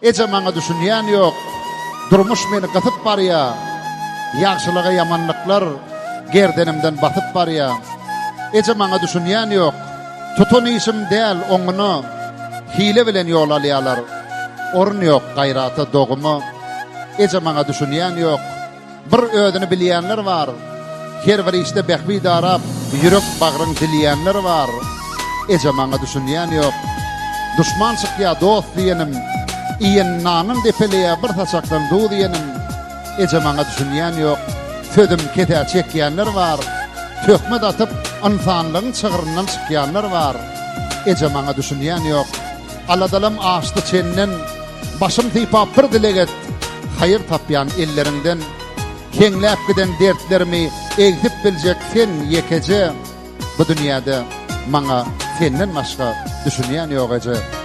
Eje maňa düşünýän ýok. Durmuş meni gysyp barýa. Ýagşylyga ýamanlyklar gerdenimden basyp barýa. Eje maňa düşünýän ýok. Tutan işim däl oňuna. Hile bilen ýol alýalar. Orun ýok gaýrata doguma. Eje maňa düşünýän ýok. Bir özüni bilýänler bar. Her bir işde bähbit arap, ýürek bagryn dilýänler bar. Eje maňa düşünýän ýok. Duşman çykýa dost diýenim, iýen nanyn depeleýä bir saçakdan duz iýenim. Eje maňa düşünýän ýok. Sözüm kesä çekýänler bar. Töhmet atyp, ynsanlygyň çygryndan çykýanlar bar. Eje maňa düşünýän ýok. Aladalam aşdy çenden. Başym sypap bir dileg et, Haýyr tapýan elleriňden. Heňläp giden dertlerimi Egsip biljek sen ýekeje. Bu dünýäde maňa senden başga Düşünýän ýok eje.